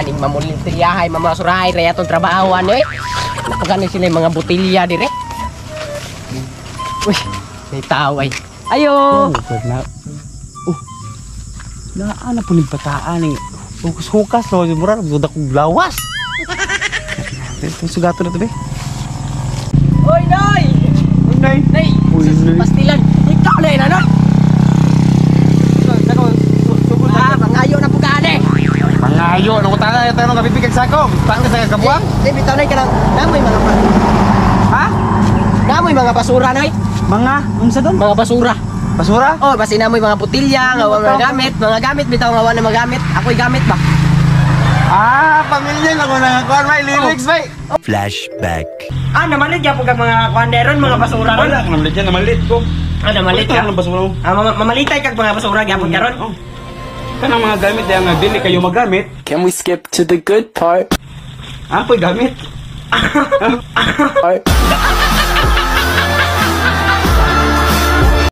Kaning mamulintiryahay, mamasurahay, raya tong trabaho ano eh. Napagani sila yung mga botilya dire. Uy, may tao ay. Ayo! Oh, na. Oh. Naa na po ni bataan eh. Hukas-hukas lo, mura duda kog lawas. Ito sugato na to be. Oy, Noy! Nay. Nay! Uy, Noy. Pastilan! Ikaw na yun, ano? Ah, mangayo na po ka, ane! Pangayo, nung utana tayo nung kapipig kag sako. Paano ka sa kabuang? Di, bitaw na ka lang. Namoy mga Ha? Namoy mga basura, Noy. Mga unsa doon? Mga basura. Basura? Oh, basta namoy mga botilya, nga wa mga gamit, mga gamit bitaw nga wa na magamit. Ako'y gamit ba? Ah, pamilya lang ko na kuan may lyrics may. Flashback. Ah, namalit gyapon kag mga kuan deron, mga basura ron. Wala, namalit yan, namalit ko. Ah, namalit ka. Ang basura mo. Ah, mamalitay kag mga basura gyapon karon. Oh. Kanang mga gamit dahil nga dili kayo magamit. Can we skip to the good part? Ako'y gamit. Part.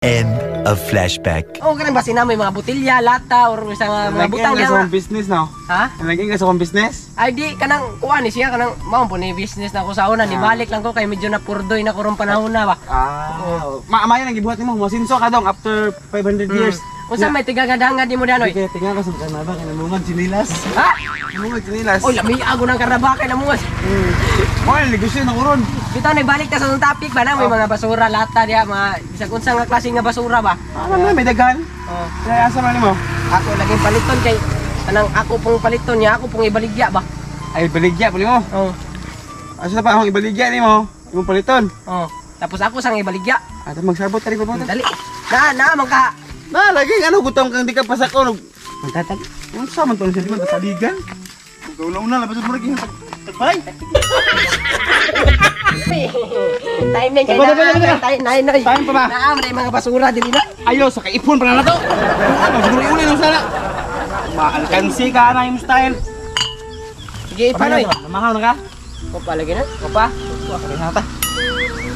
End of flashback. Oh, kanang basta namoy mga botilya, lata or isa nga mga butang Lagyan ka diya sa nga. akong business now. Ha? Lagyan ka sa akong business. Ay di kanang kuan ni siya kanang mao po ni business na ko sa una ni balik lang ko kay medyo napurdoy na ko rong panahon na ba. Ah, maamaya nang gibuhat nimo, masinso ka dong after 500 years. Unsa may tigagadangad nimo danoy? Kaya tingnan ka sa kanaba kay namungag sinilas. Ha? Namungag sinilas. Oy, lami ago ng karaba kay namungas. Mo negosyo na kuron. Bitaw nagbalik ta sa atong topic ba na may mga basura lata diha mga bisag unsa nga klase nga basura ba. Ano na may daghan. Oh, Kaya asa man nimo? ako lagi paliton kay kanang ako pong paliton niya ako pong ibaligya ba. Ay baligya po nimo. Oh, Asa na pa akong ibaligya nimo? Imong paliton. oh. Tapos ako sang ibaligya. Ato magsabot tari pa mo. Dali. Na na man ka. Na lagi ano gutom kang di ka pasako. Magtatag. Unsa man to siya di man tataligan? Una-una labas mo lagi tagpay. Timing kay Tama, na. tama, tama. Tay nay nay. Time pa ba? Naa man mga basura dili na. Ayo sa kaipon pa na to. Ano siguro iuli nang sala. Maalkansi ka na yung style. Sige, ipanoy. Namahaw na ka? Ko pa lagi na. Ko pa? Ko pa.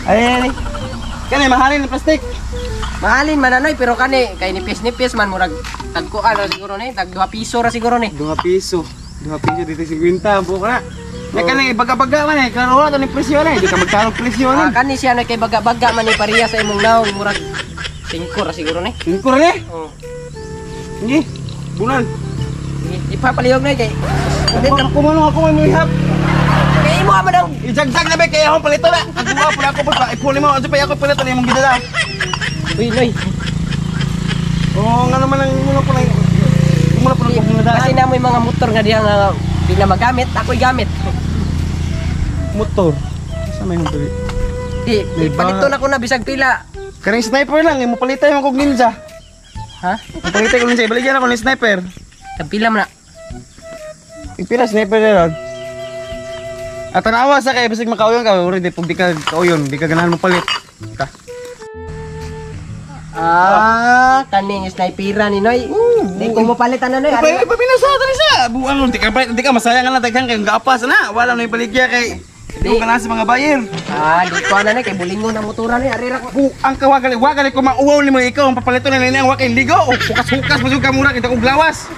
Ay, ay, ay. Kani mahalin ng plastic. Mahalin man anoy pero kani kay nipis-nipis man murag tagkuan ra siguro ni, tag 2 piso ra siguro ni. 2 piso. 2 piso dito 50 buo ka na. Ya kani baga-baga man eh. Klaro na to ni presyo na eh. Di ka magkarog presyo Ah, na. kani siya na kay baga-baga man ni pareha sa imong naong murag 5 ra siguro ni. Singko ra ni. Oh. Sige. Bunan. Sige, ipapalihog na kay Hindi ka kumano ako may muhap. kay imo man ang Ijagjag na ba kay akong palito na. Ang buwa pula ako pa ipuli mo. Ano pa ako palito ni imong gidala. Uy, noy. Oo, nga naman ang muna po na muna po nang Kasi na may mga motor nga diha nga di na magamit, ako'y gamit. Motor. Sa may motor. Di, May palito na ko na bisag pila. Karing sniper lang, imo palitay mo kog ninja. Ha? Palitay ko ninja, ibaligyan ako ni sniper. Tag pila man na. Ipila sniper na ron. At tanawa sa kay bisag makauyon ka, uri di pag di ka kauyon, di ka ganahan mo palit. Ta. Ah, kaning snipera ni Noy. Di ko mo palitan na Noy. Ay, pabinasa dali sa. Buang di ka palit, di ka masayang na daghan kay gaapas na. Wala na ibaligya kay di ko ganahan sa mga buyer. Ah, di ko na kay bulingon ang motora ni arira ko. Buang ka wagali, wagali ko mauwaw nimo ikaw ang papalito na nini ang wakay ligo. O hukas-hukas mo ka mura kita kog lawas.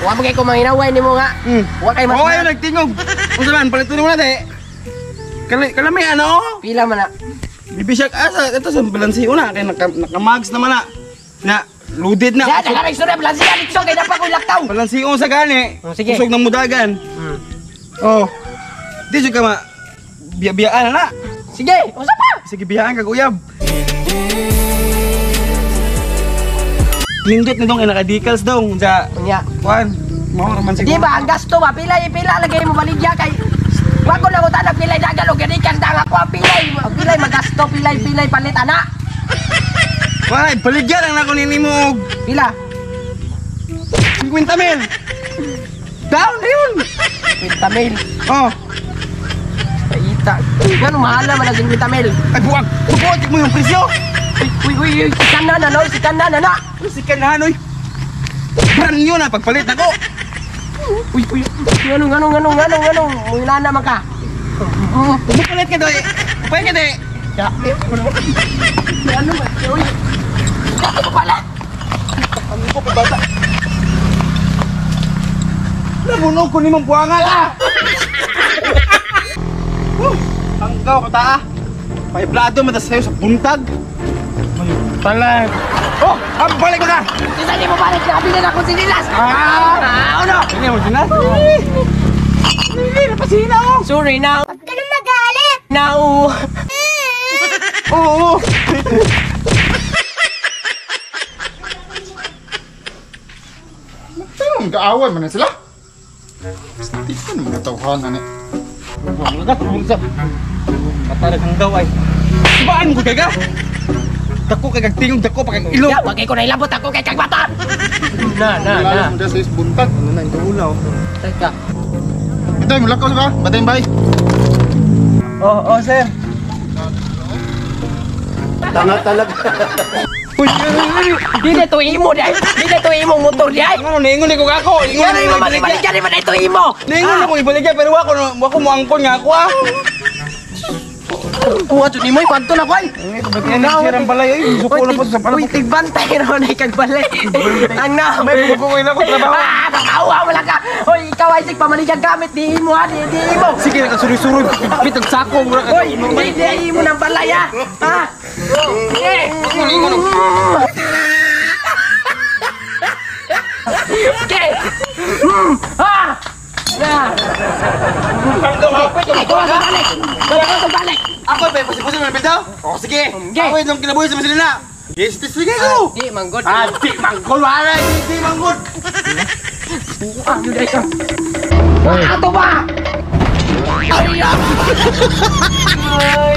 Wa mo kay ko manginaway nimo nga. Wa kay mas. Oo, ayo nagtingog. Unsa man palito nimo na di. Kalami ano? Pila man na. Bibisyak asa ito sa balansi una kay naka-mags naman na. Na loaded na. Ya, daghang istorya balansi ka kay dapat ko laktaw. Balansi sa gani. Oh, sige. Kusog ng mudagan. Oh. Di jud ka ma biya-biyaan na. Sige, unsa pa? Sige biyaan kag uyab. Lindot na dong kay naka-decals dong sa Unya. kuan. Mao ra man Di ba ang gasto ba pilay pila lagi mo baligya kay wa ko na ko tanag pilay dagan og ganikan ta nga ko ang pilay pilay magasto pilay pilay palit ana. Wala, baligya lang nako nini mo og Pila? 50 mil. Down na yun. 50 mil. Oh. Paita. Ngano mahala man ang 50 mil. Ay buwag. Buwag mo yung presyo. Uy uy uy, sikan na na no, sikan na na na. Sikan na oy. Brand new na pagpalit nako. Uy uy, ngano ngano ngano ngano ngano muna na man ka. Mupalit ka doy. Palit ka doy. Ya, eh, ano ba? Uy. Ako pala. Ang ko bata. Nabunog ko nimong buwangan ah. Hanggaw ka ah. Paiblado man ta sayo sa buntag. Talag. Oh, ang balik ka. Kinsa di mo balik na bilin ako sinilas. Ah! Ah, ano? Hindi mo sinas. Hindi na pasina oh. Sorry na. Huwag ka na magalit! Now. Oo. Tanong kaaway man na sila. Tingnan mga tawhan na ni. Buwangan ka tulong sa. Matarag hanggaw ay. Baan ko kay ka? Dako kay kag tingog dako pa kag ilong. Ya, wag ko na ilabot ako kay kagbatan. Na, na, na. Lalas mo dyan sa buntag. Ano na yung ulaw? Teka. Ito, mulakaw sa ba? Batay bay. Oh, oh, sir. Tanga talaga. Uy, uy, uy. Di na to imo di ay. Di na to imong motor di ay. Ano, niingon ni ko kako. Ingon Yan ni mo balik yan man ito imo. Niingon ako ibaligya pero wako wako mo angkon nga ako ah. Kuha jud nimo kwanto na ko ay. Ano sir ang balay ay suko na po sa Uy, tigbantay ro na kag balay. Ang na. May buko ko ina ko trabaho. Ah, makauwa wala ka. Hoy, ikaw ay sig pamaligyan gamit di imo ha, di imo. Sige nakasuri-suri pitag sako mura ka. Hoy, di di imo nang balay ha. Ha? Eh. Okay. Ha. Na. Ikaw ang balik. Ikaw ang balik. Ako pa pusi-pusi man bildaw. Oh sige. Okay. Ako itong kinabuhi sa masilina. Yes, sige go. Di manggod. Ah, di manggol wala, di manggol. Ah, yun ay ka. Ato ba? Ay, ah. Ay.